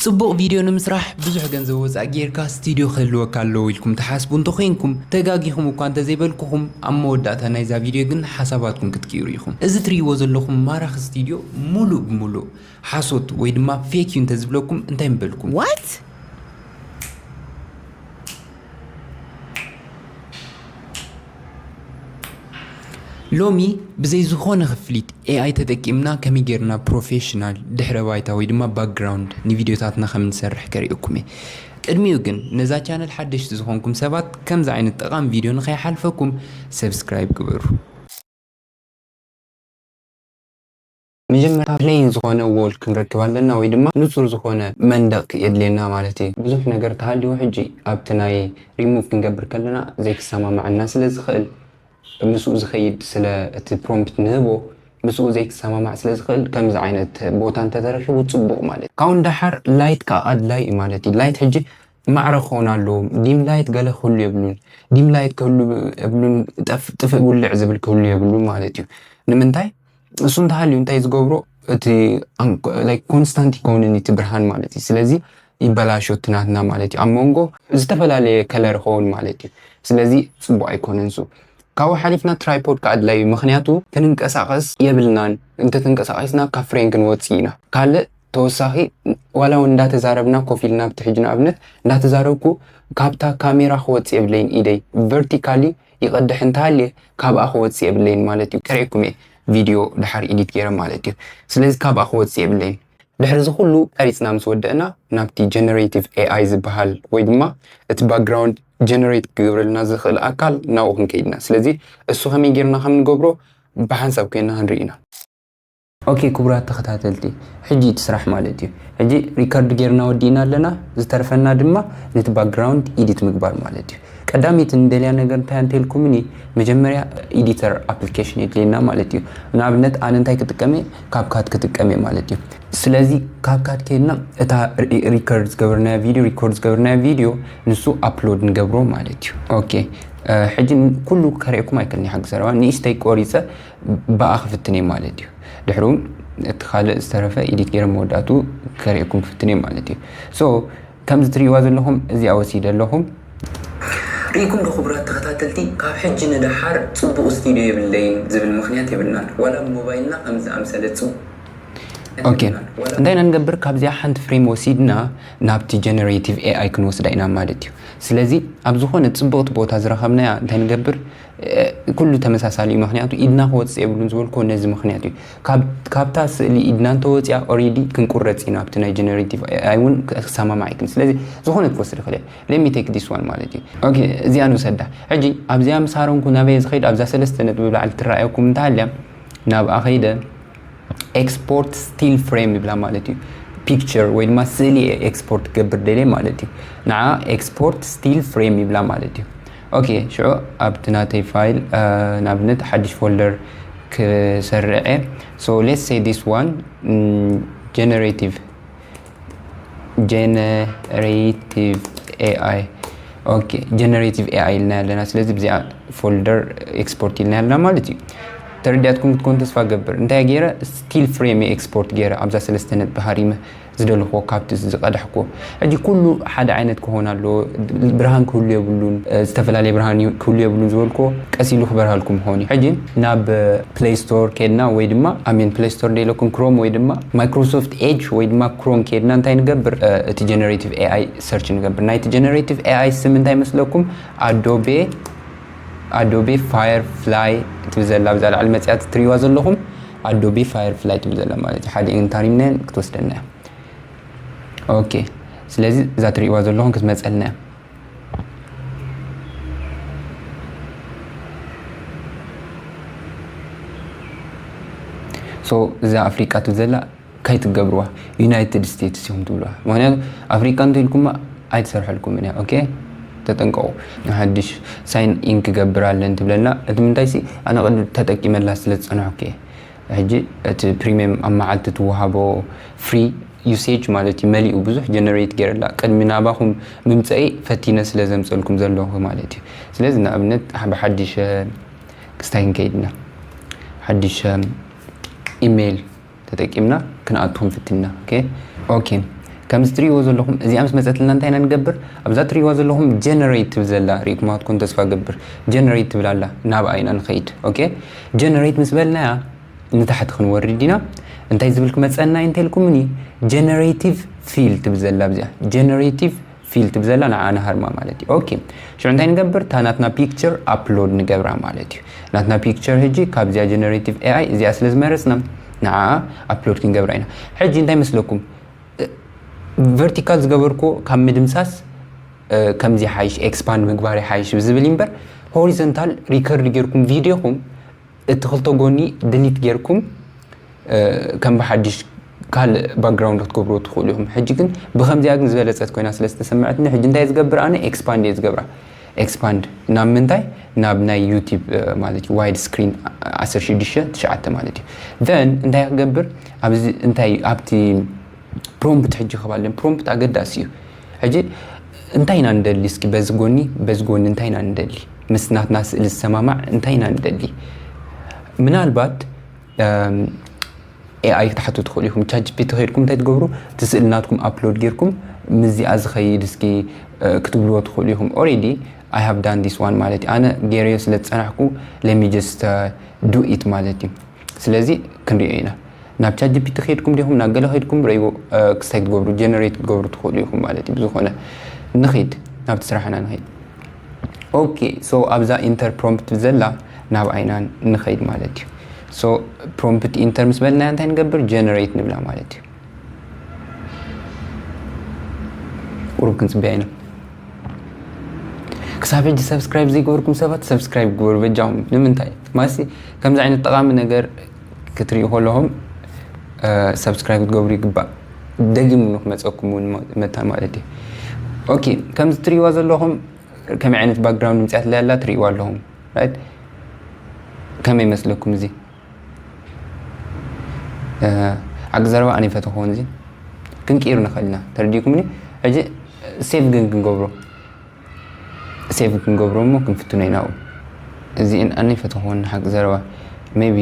ጽቡቕ ቪድዮ ንምስራሕ ብዙሕ ገንዘብ ወጻእ ጌርካ ስቱድዮ ክህልወካ ኣለዎ ኢልኩም ትሓስቡ እንተኾይንኩም፣ ተጋጊኹም እኳ እንተዘይበልኩኹም፣ ኣብ መወዳእታ ናይዛ ቪድዮ ግን ሓሳባትኩም ክትቅይሩ ኢኹም። እዚ ትርእይዎ ዘለኹም ማራኺ ስቱድዮ ሙሉእ ብሙሉእ ሓሶት ወይ ድማ ፌክ እዩ እንተዝብለኩም እንታይ ምበልኩም? What? ሎሚ ብዘይ ዝኾነ ክፍሊት ኤኣይ ተጠቂምና ከመይ ጌርና ፕሮፌሽናል ድሕረ ባይታ ወይ ድማ ባክግራውንድ ንቪድዮታትና ከም ንሰርሕ ከርእየኩም እየ። ቅድሚኡ ግን ነዛ ቻነል ሓደሽቲ ዝኾንኩም ሰባት ከምዚ ዓይነት ጠቓሚ ቪድዮ ንኸይሓልፈኩም ሰብስክራይብ ግበሩ። መጀመርታ ፕሌን ዝኾነ ዎል ክንረክብ ኣለና ወይ ድማ ንጹር ዝኾነ መንደቕ የድልየና ማለት እዩ። ብዙሕ ነገር ተሃልዩ ሕጂ ኣብቲ ናይ ሪሙቭ ክንገብር ከለና ዘይክሰማማዐና ስለ ዝኽእል ምስኡ ዝኸይድ ስለ እቲ ፕሮምፕት ንህቦ ምስኡ ዘይክሰማማዕ ስለ ዝኽእል ከምዚ ዓይነት ቦታ እንተተረኪቡ ጽቡቕ ማለት እዩ። ካብኡ ንደሓር ላይት ከዓ ኣድላይ እዩ ማለት እዩ። ላይት ሕጂ ማዕረ ክኸውን ኣለዎ። ዲም ላይት ገለ ክህሉ የብሉን። ዲም ላይት ክህሉ የብሉን፣ ጠፍ- ጥፍእ ውልዕ ዝብል ክህሉ የብሉን ማለት እዩ። ንምንታይ? እሱ እንተሃልዩ እንታይ ዝገብሮ እቲ ኮንስታንት ይከውንን እቲ ብርሃን ማለት እዩ። ስለዚ ይበላሾ እቲ ናትና ማለት እዩ። ኣብ መንጎ ዝተፈላለየ ከለር ይኸውን ማለት እዩ። ስለዚ ጽቡቕ ኣይኮነን እሱ። ካብኡ ሓሊፍና ትራይፖድ ከዓ ኣድላይ እዩ። ምክንያቱ ክንንቀሳቐስ የብልናን። እንተተንቀሳቒስና ካብ ፍሬም ክንወፅእ ኢና። ካልእ ተወሳኺ ዋላ እውን እንዳተዛረብና ኮፍ ኢልና ኣብቲ ሕጂ ንኣብነት እንዳተዛረብኩ ካብታ ካሜራ ክወፅእ የብለይን ኢደይ ቨርቲካሊ ይቐድሕ እንተሃልየ ካብኣ ክወፅእ የብለይን ማለት እዩ። ከርእየኩም እየ ቪድዮ ድሓር ኢዲት ገይረ ማለት እዩ። ስለዚ ካብኣ ክወፅእ የብለይን። ድሕሪ እዚ ኩሉ ቀሪፅና ምስ ወደእና ናብቲ ጀነሬቲቭ ኤኣይ ዝበሃል ወይ ድማ እቲ ባክግራውንድ ጀነሬት ክገብረልና ዝኽእል ኣካል ናብኡ ክንከይድ ኢና። ስለዚ እሱ ከመይ ጌርና ከም ንገብሮ ብሓንሳብ ኮይና ክንርኢ ኢና። ኦኬ ክቡራት ተኸታተልቲ፣ ሕጂ እቲ ስራሕ ማለት እዩ። ሕጂ ሪከርድ ጌርና ወዲእና ኣለና፣ ዝተርፈና ድማ ነቲ ባክግራውንድ ኢዲት ምግባር ማለት እዩ። ቀዳመይቲ ንደልያ ነገር እንታይ እንተልኩምኒ፣ መጀመርያ ኤዲተር ኣፕሊኬሽን የድልየና ማለት እዩ። ንኣብነት ኣነ እንታይ ክጥቀም እየ? ካፕካት ክጥቀም እየ ማለት እዩ። ስለዚ ካፕካት ከይድና እታ ሪ- ሪከርድ ዝገበርናዮ ቪድዮ፣ ሪኮርድ ዝገበርናዮ ቪድዮ ንሱ ኣፕሎድ ንገብሮ ማለት እዩ። ኦኬ እ፣ ሕጂ ኩሉ ከርእየኩም ኣይክእልን እየ፣ ሓቂ ዘረባ ንእሽተይ ቆሪፀ ብኣ ክፍትን እየ ማለት እዩ። ድሕሩ እቲ ካልእ ዝተረፈ ኤዲት ገይረ መወዳእቱ ከርእየኩም ክፍትን እየ ማለት እዩ። ሶ ከምዚ ትርእይዋ ዘለኹም እዚኣ ወሲደ ኣለኹም። ርኢኩም ዶ ክቡራት ተኸታተልቲ፣ ካብ ሕጂ ንደሓር ጽቡቕ ስቱድዮ የብለይን ዝብል ምኽንያት የብልናን። ዋላ ብሞባይልና ከም ዝኣምሰለ ጽቡቕ ኦኬ እንታይ ኢና ንገብር? ካብዚኣ ሓንቲ ፍሬም ወሲድና ናብቲ ጀነሬቲቭ ኤኣይ ክንወስዳ ኢና ማለት እዩ። ስለዚ ኣብ ዝኾነ ጽቡቕቲ ቦታ ዝረኸብናያ እንታይ ንገብር? ኩሉ ተመሳሳሊ እዩ። ምክንያቱ ኢድና ክወፅእ የብሉን ዝበልኩ ነዚ ምክንያት እዩ። ካብ- ካብታ ስእሊ ኢድና እንተወፅያ ኦሬዲ ክንቁረፅ ኢና። ኣብቲ ናይ ጀነሬቲቭ ኤኣይ እውን ክሰማማዕ ይክእል። ስለዚ ዝኾነ ክትወስድ ይኽእል እያ። Let me take this one ማለት እዩ። ኦኬ እዚኣ ንውሰዳ። ሕጂ ኣብዚኣ ምስ ሃረምኩ ናበይ ዝኸይድ? ኣብዛ ሰለስተ ነጥቢ ብላዕሊ ትረኣየኩም እንተሃልያ ናብኣ ኸይደ ኤክስፖርት ስቲል ፍሬም ይብላ ማለት እዩ። ፒክቸር ወይ ድማ ስእሊ ኤክስፖርት ክገብር ደልየ ማለት እዩ። ንዓ ኤክስፖርት ስቲል ፍሬም ይብላ ማለት እዩ። ኦኬ ሽዑ ኣብቲ ናተይ ፋይል ንኣብነት ሓድሽ ፎልደር ክሰርዐ። So let's say this one generative generative AI okay generative AI ኢልና ኣለና። ስለዚ ብዚኣ ፎልደር ኤክስፖርት ኢልና ኣለና ማለት እዩ። ተረዲኣትኩም ክትኮን ተስፋ ገብር። እንታይ ገይረ ስቲል ፍሬም ኤክስፖርት ገይረ ኣብዛ ሰለስተ ነጥቢ ሃሪመ ዝደለኽዎ ካብቲ ዝቀዳሕክዎ። ሕጂ ኩሉ ሓደ ዓይነት ክኾን ኣለዎ። ብርሃን ክህሉ የብሉን። ዝተፈላለየ ብርሃን ክህሉ የብሉን ዝበልክዎ ቀስ ኢሉ ክበርሃልኩም ይኸውን እዩ። ሕጂ ናብ ፕሌይ ስቶር ከድና ወይ ድማ ኣሜን ፕሌይ ስቶር ደለኩም ክሮም ወይ ድማ ማይክሮሶፍት ኤጅ ወይ ድማ ክሮም ከድና እንታይ ንገብር? እቲ ጀነሬቲቭ ኤኣይ ሰርች ንገብር። ናይቲ ጀነሬቲቭ ኤኣይ ስም እንታይ መስለኩም? ኣዶቤ ኣዶቤ ፋየር ፍላይ ትብል ዘላ ብዛ ላዕሊ መፅያ ትሪእዋ ዘለኹም ኣዶቤ ፋየር ፍላይ ትብል ዘላ ማለት እዩ። ሓደ እንታሪምናን ክትወስደና እያ። ኦኬ ስለዚ እዛ ትሪእዋ ዘለኹም ክትመፀልና እያ። So እዛ ኣፍሪቃ ትብል ዘላ ከይትገብርዋ ዩናይትድ ስቴትስ ኢኹም ትብልዋ። ምክንያቱ ኣፍሪቃ እንተ ኢልኩማ ኣይትሰርሐልኩምን እያ። ኦኬ ተጠንቀቑ። ሓድሽ ሳይን ኢን ክገብር ኣለኒ ትብለና። እቲ ምንታይ ሲ ኣነ ቅድሚ ተጠቂመላ ስለ ዝፀናሕኩ እየ። ሕጂ እቲ ፕሪሚየም ኣብ መዓልቲ ትወሃቦ ፍሪ ዩሴጅ ማለት እዩ መሊኡ ብዙሕ ጀነሬት ገይረላ ቅድሚ ናባኹም ምምፀኢ ፈቲነ ስለ ዘምፀልኩም ዘለኹ ማለት እዩ። ስለዚ ንኣብነት ብሓድሽ ክስታይ ክንከይድና ሓድሽ ኢሜይል ተጠቂምና ክንኣቱ ክንፍትና። ኦኬ ኦኬ ከምዚ ትሪእዎ ዘለኹም እዚኣ ምስ መፀትልና እንታይ ኢና ንገብር? ኣብዛ ትሪእዋ ዘለኹም ጀነሬት ትብል ዘላ ርኢኹማ ትኮን ተስፋ ገብር። ጀነሬት ትብል ኣላ፣ ናብኣ ኢና ንኸይድ። ኦኬ፣ ጀነሬት ምስ በልናያ ንታሕቲ ክንወርድ ኢና። እንታይ ዝብል ክመፀና እዩ እንተልኩምኒ፣ ጀነሬቲቭ ፊል ትብል ዘላ ኣብዚኣ፣ ጀነሬቲቭ ፊል ትብል ዘላ ንዓ ንሃርማ ማለት እዩ። ኦኬ፣ ሽዑ እንታይ ንገብር? እታ ናትና ፒክቸር ኣፕሎድ ንገብራ ማለት እዩ። ናትና ፒክቸር ሕጂ ካብዚኣ ጀነሬቲቭ ኤኣይ እዚኣ ስለ ዝመረፅና ንዓ ኣፕሎድ ክንገብራ ኢና። ሕጂ እንታይ መስለኩም? ቨርቲካል ዝገበርኩ ካብ ምድምሳስ ከምዚ ሓይሽ፣ ኤክስፓንድ ምግባር ሓይሽ ዝብል እምበር፣ ሆሪዞንታል ሪከርድ ጌርኩም ቪዲዮኹም እቲ ክልተ ጎኒ ድሊት ጌርኩም ከም ብሓድሽ ካልእ ባክግራውንድ ክትገብርዎ ትኽእሉ ኢኹም። ሕጂ ግን ብኸምዚኣ ግን ዝበለጸት ኮይና ስለ ዝተሰምዐትኒ፣ ሕጂ እንታይ ዝገብር ኣነ? ኤክስፓንድ እየ ዝገብራ። ኤክስፓንድ ናብ ምንታይ? ናብ ናይ ዩቲብ ማለት እዩ፣ ዋይድ ስክሪን ዓሰርተ ሽዱሽተ ትሽዓተ ማለት እዩ። ዘን እንታይ ክገብር? ኣብዚ እንታይ ኣብቲ ፕሮምፕት ሕጂ ከባለን ፕሮምፕት ኣገዳሲ እዩ። ሕጂ እንታይ ኢና ንደሊ? እስኪ በዚ ጎኒ በዚ ጎኒ እንታይ ኢና ንደሊ? ምስ ናትና ስእሊ ዝሰማማዕ እንታይ ኢና ንደሊ? ምናልባት ኤኣይ ክትሓቱ ትኽእሉ ኢኹም። ቻት ጂፒቲ ከይድኩም እንታይ ትገብሩ? እቲ ስእሊ ናትኩም ኣፕሎድ ጌርኩም ምስዚኣ ዝኸይድ እስኪ ክትብልዎ ትኽእሉ ኢኹም። Already I have done this one ማለት እዩ። ኣነ ገይረዮ ስለ ዝጸናሕኩ let me just do it ማለት እዩ። ስለዚ ክንሪኦ ኢና። ናብ ቻት ጂፒቲ ከይድኩም ዲኹም ናብ ገለ ከይድኩም ረይዎ ክስታይ ክትገብሩ፣ ጀነሬት ክትገብሩ ትኽእሉ ኢኹም ማለት እዩ። ብዝኾነ ንኸይድ፣ ናብቲ ስራሕና ንኸይድ። ኦኬ፣ so ኣብዛ ኢንተር ፕሮምፕት ዘላ ናብ ኣይና ንኸይድ ማለት እዩ። So ፕሮምፕት ኢንተር ምስ በልና እንታይ ንገብር? ጀነሬት ንብላ ማለት እዩ። ቁሩብ ክንጽበያ ኢና። ክሳብ ሕጂ ሰብስክራይብ ዘይገበርኩም ሰባት ሰብስክራይብ ግበሩ በጃኹም። ንምንታይ? ማሲ ከምዚ ዓይነት ጠቓሚ ነገር ክትሪኡ ከለኹም ሰብስክራይብ ክትገብሩ ይግባእ። ደጊሙ ንክመፀኩም እውን መታን ማለት እዩ። ኦኬ፣ ከምዚ ትሪእዋ ዘለኹም ከመይ ዓይነት ባክግራውንድ ምፅያት ላይ ኣላ ትሪእዋ ኣለኹም። ራይት? ከመይ ይመስለኩም እዚ? ሓቂ ዘረባ ኣነ ይፈተኽዎን እዚ ክንቅይር ንኽእል ኢና። ተረዲእኩምኒ? ሕጂ ሴቭ ግን ክንገብሮ፣ ሴቭ ክንገብሮ እሞ ክንፍትኖ ኢና። ኣብኡ እዚእን ኣነ ይፈተኽዎን ሓቂ ዘረባ። ሜቢ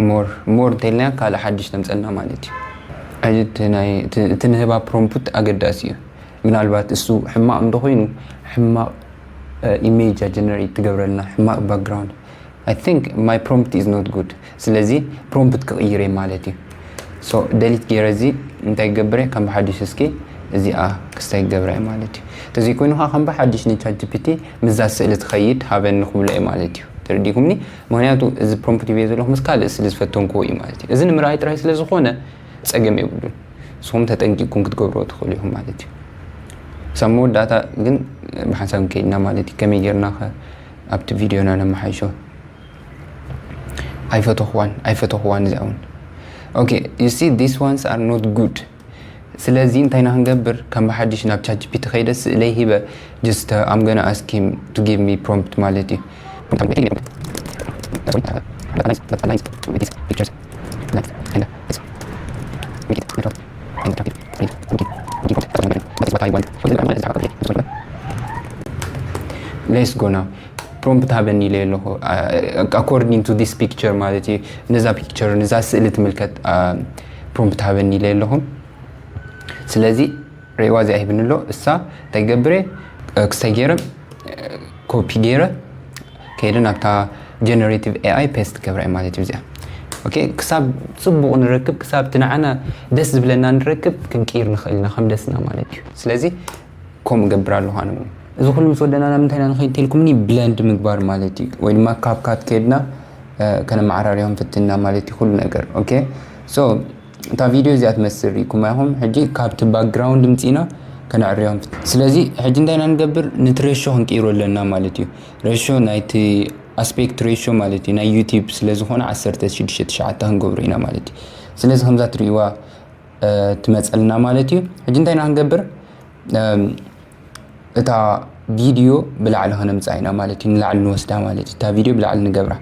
ሞር ሞር እንተኢልና ካልእ ሓድሽ ተምፀልና ማለት እዩ። ሕጂ እቲ ናይ እቲ እቲ ንህባ ፕሮምፕት ኣገዳሲ እዩ። ምናልባት እሱ ሕማቕ እንተኾይኑ ሕማቕ ኢሜጅ ጀነሬት ትገብረልና፣ ሕማቕ ባክግራውንድ። I think my prompt is not good። ስለዚ ፕሮምፕት ክቕይር እየ ማለት እዩ። So ደሊት ገይረ እዚ እንታይ ክገብር እየ? ከም ብሓድሽ እስኪ እዚኣ ክስታይ ክገብራ እየ ማለት እዩ። እንተዘይኮይኑ ከዓ ከም ብሓድሽ ንቻት ጂፒቲ ምስዛ ስእሊ ትኸይድ ሃበኒ ክብሎ እየ ማለት እዩ። ተረዲእኩምኒ? ምክንያቱ እዚ ፕሮምፕት ይበየ ዘለኹ ምስ ካልእ ስለ ዝፈተንክዎ እዩ ማለት እዩ። እዚ ንምርኣይ ጥራይ ስለ ዝኾነ ጸገም የብሉን። ንስኹም ተጠንቂቕኩም ክትገብርዎ ትኽእሉ ኢኹም ማለት እዩ። ክሳብ መወዳእታ ግን ብሓንሳብ ከይድና ማለት እዩ። ከመይ ጌርና ከ ኣብቲ ቪድዮና ነመሓይሾ? ኣይፈተኽዋን፣ ኣይፈተኽዋን እዚኣ እውን። Okay, you see, these ones are not good። ስለዚ እንታይ ኢና ክንገብር? ከም ብሓድሽ ናብ ቻት ጂ ፒ ቲ ከይደ ስእለይ ሂበ፣ just, uh, I'm gonna ask him to give me prompt ማለት እዩ። Let's go now. ፕሮምፕት ሃበኒ ኢለ ኣለኹ። According to this picture ማለት እዩ፣ ነዛ ፒክቸር፣ ነዛ ስእሊ ትምልከት፣ ፕሮምፕት ሃበኒ ኢለ ኣለኹ። ስለዚ ሬዋ እዚኣ ሂብኒ ኣሎ። እሳ እንታይ ገብረ? ክስታይ ገይረ፣ ኮፒ ገይረ ከይደ ናብታ ጀነሬቲቭ ኤ ኣይ ፔስት ገብረ ማለት እዩ። እዚኣ ኦኬ፣ ክሳብ ጽቡቕ ንረክብ፣ ክሳብ እቲ ንዓና ደስ ዝብለና ንረክብ ክንቅይር ንኽእል ኢና ከም ደስና ማለት እዩ። ስለዚ ከምኡ እገብር ኣለኹ ኣነ እውን። እዚ ኩሉ ምስ ወደና ናብ ምንታይ ኢና ንኸይድ ተልኩምኒ? ብለንድ ምግባር ማለት እዩ፣ ወይ ድማ ካፕካት ከይድና ከነመዓራርዮም ፍትና ማለት እዩ ኩሉ ነገር። ኦኬ፣ ሶ እታ ቪድዮ እዚኣ ትመስል ርኢኩማ ኢኹም። ሕጂ ካብቲ ባክግራውንድ ምፂና ከነዕርዮም ፍት-፣ ስለዚ ሕጂ እንታይ ኢና ንገብር? ንቲ ሬሾ ክንቅይሮ ኣለና ማለት እዩ። ሬሾ ናይቲ ኣስፔክት ሬሾ ማለት እዩ፣ ናይ ዩቲዩብ ስለ ዝኾነ ዓሰርተ ሽዱሽተ ትሽዓተ ክንገብሮ ኢና ማለት እዩ። ስለዚ ከምዛ ትርእይዋ ትመፀልና ማለት እዩ። ሕጂ እንታይ ኢና ክንገብር? እታ ቪድዮ ብላዕሊ ከነምፅኣ ኢና ማለት እዩ። ንላዕሊ ንወስዳ ማለት እዩ። እታ ቪድዮ ብላዕሊ ንገብራ፣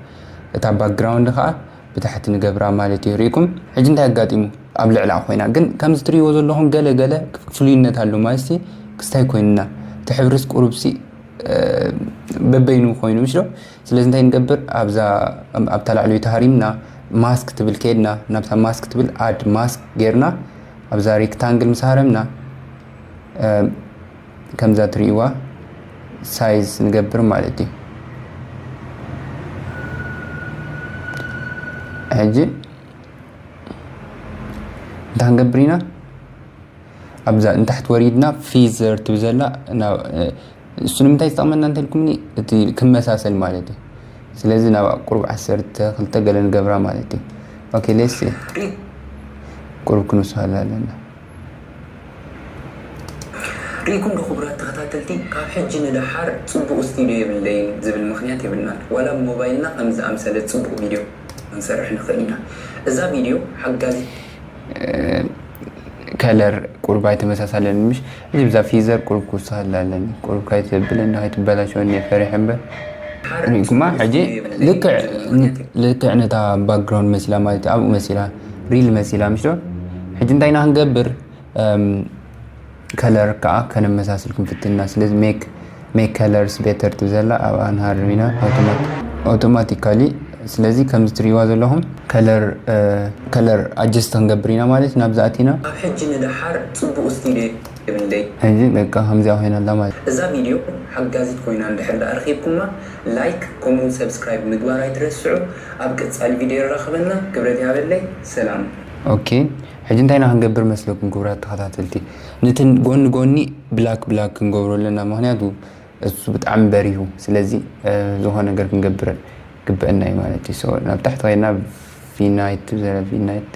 እታ ባክግራውንድ ከዓ ብታሕቲ ንገብራ ማለት እዩ። ርኢኩም? ሕጂ እንታይ ኣጋጢሙ? ኣብ ልዕላ ኮይና ግን ከምዚ ትርእይዎ ዘለኹም ገለ ገለ ፍሉይነት ኣሎ ማለት እዩ። ክስታይ ኮይንና እቲ ሕብርስ ቁሩብሲ በበይኑ ኮይኑ ምሽ ዶ? ስለዚ እንታይ ንገብር? ኣብዛ ኣብታ ላዕለወይቲ ሃሪምና ማስክ ትብል ከይድና ናብታ ማስክ ትብል ኣድ ማስክ ጌርና ኣብዛ ሬክታንግል ምስ ሃረምና ከምዛ ትርእይዋ ሳይዝ ንገብር ማለት እዩ። ሕጂ እንታይ ክንገብር ኢና? ኣብዛ ንታሕቲ ወሪድና ፊዘር ትብል ዘላ እሱ ንምንታይ ዝጠቕመና እንተልኩምኒ፣ እቲ ክመሳሰል ማለት እዩ። ስለዚ ናብ ቁሩብ ዓሰርተ ክልተ ገለ ንገብራ ማለት እዩ። ኦኬ ሌስ ቁሩብ ክንውስኸላ ኣለና። ርኢኩም ዶ ክቡራት ተኸታተልቲ፣ ካብ ሕጂ ንደሓር ጽቡቕ ስቱድዮ የብለይን ዝብል ምኽንያት የብልናን። ዋላ ብሞባይልና ከም ዝኣምሰለ ጽቡቕ ቪድዮ ክንሰርሕ ንኽእል ኢና። እዛ ቪድዮ ሓጋዚት ከለር ቁሩብ ኣይተመሳሳለን ምሽ? እዚ ብዛ ፊዘር ቁሩብ ክውስኸላ ኣለኒ። ቁሩብ ካይተብለኒ ካይትበላሸወኒ እየ ፈሪሐ እምበር። ርኢኩማ ሕጂ ልክዕ ነታ ባክግራውንድ መሲላ ማለት ኣብኡ መሲላ ሪል መሲላ ምሽ ዶ? ሕጂ እንታይ ኢና ክንገብር? ከለር ከዓ ከነመሳስል ክንፍትን ኢና። ስለዚ make make colors better ትብል ዘላ ኣብኣ ንሃርም ኢና ኣውቶማቲካሊ። ስለዚ ከምዚ ትርእይዋ ዘለኹም ከለር ከለር ኣጀስት ክንገብር ኢና ማለት እዩ። ናብዚ ኣቲና ካብ ሕጂ ንደሓር ጽቡቕ ስቱድዮ የብለይ። ሕጂ በቃ ከምዚኣ ኮይና ኣላ ማለት እዩ። እዛ ቪድዮ ሓጋዚት ኮይና እንድሕር ደኣ ረኺብኩማ ላይክ ከምኡውን ሰብስክራይብ ምግባር ኣይትረስዑ። ኣብ ቀጻሊ ቪድዮ ይራኸበና። ክብረት ይሃበለይ። ሰላም። ኦኬ ሕጂ እንታይ ኢና ክንገብር መስለኩም ክቡራት ተኸታተልቲ? ነትን ጎኒ ጎኒ ብላክ ብላክ ክንገብሮ ኣለና። ምክንያቱ እሱ ብጣዕሚ በሪሁ። ስለዚ ዝኾነ ነገር ክንገብር ግበአና እዩ ማለት እዩ። So ናብ ታሕቲ ከይድና ቪናይት ዘለ ቪናይት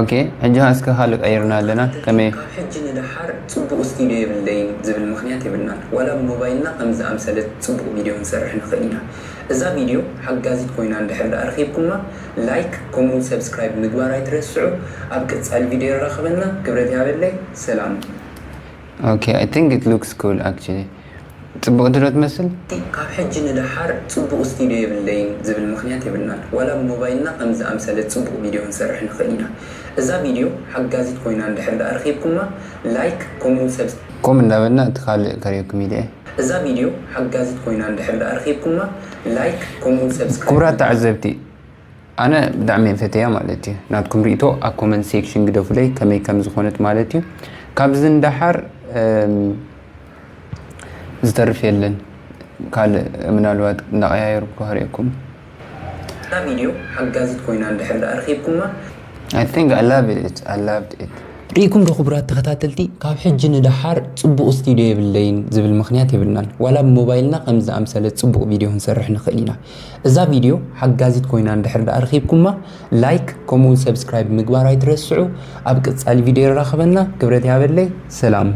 ኦኬ ሕጂ ከዓ እስከ ካልእ ቀይርና ኣለና። ከመይ ካብ ሕጂ ንደሓር ጽቡቕ ስቱድዮ የብለይን ዝብል ምኽንያት የብልናን። ዋላ ብሞባይልና ከም ዝኣምሰለ ጽቡቕ ቪድዮ ክንሰርሕ ንኽእል ኢና። እዛ ቪድዮ ሓጋዚት ኮይና እንድሕር ደኣ ረኺብኩማ ላይክ ከምኡውን ሰብስክራይብ ምግባር ኣይትረስዑ። ኣብ ቀጻሊ ቪድዮ ይራኸበና። ክብረት ይሃበለይ። ሰላም። Okay, I think it looks cool actually. ጽቡቕ ድሮ ትመስል። ካብ ሕጂ ንደሓር ጽቡቕ ስቱድዮ የብለይን ዝብል ምኽንያት የብልናን። ዋላ ብሞባይልና ከም ዝኣምሰለ ጽቡቕ ቪድዮ ክንሰርሕ ንኽእል ኢና። እዛ ቪድዮ ሓጋዚት ኮይና እንድሕር ደኣ ረኺብኩማ ላይክ ከምኡውን ሰብ ኮም እንዳበልና እቲ ካልእ ከርእየኩም ኢለ እየ። እዛ ቪድዮ ሓጋዚት ኮይና እንድሕር ደኣ ረኺብኩማ ላይክ ከምኡውን ሰብስክራይብ ክቡራት ተዓዘብቲ ኣነ ብጣዕሚ እየ ፈተያ ማለት እዩ። ናትኩም ርእቶ ኣብ ኮመንት ሴክሽን ግደፉለይ ከመይ ከም ዝኾነት ማለት እዩ። ካብዚ እንዳሓር እም፣ ዝተርፍ የለን። ካልእ ምናልባት እንዳቀያየርኩ ከርእየኩም። እዛ ቪድዮ ሓጋዚት ኮይና እንድሕር ደኣ ረኺብኩማ I think I love it. I loved it. ርኢኩም ዶ ክቡራት ተኸታተልቲ፣ ካብ ሕጂ ንደሓር ጽቡቕ ስቱድዮ የብለይን ዝብል ምኽንያት የብልናን። ዋላ ብሞባይልና ከም ዝኣምሰለ ጽቡቕ ቪድዮ ክንሰርሕ ንኽእል ኢና። እዛ ቪድዮ ሓጋዚት ኮይና እንድሕር ደኣ ረኺብኩማ ላይክ ከምኡውን ሰብስክራይብ ምግባር ኣይትረስዑ። ኣብ ቀጻሊ ቪድዮ ይራኸበና። ክብረት ይሃበለይ። ሰላም።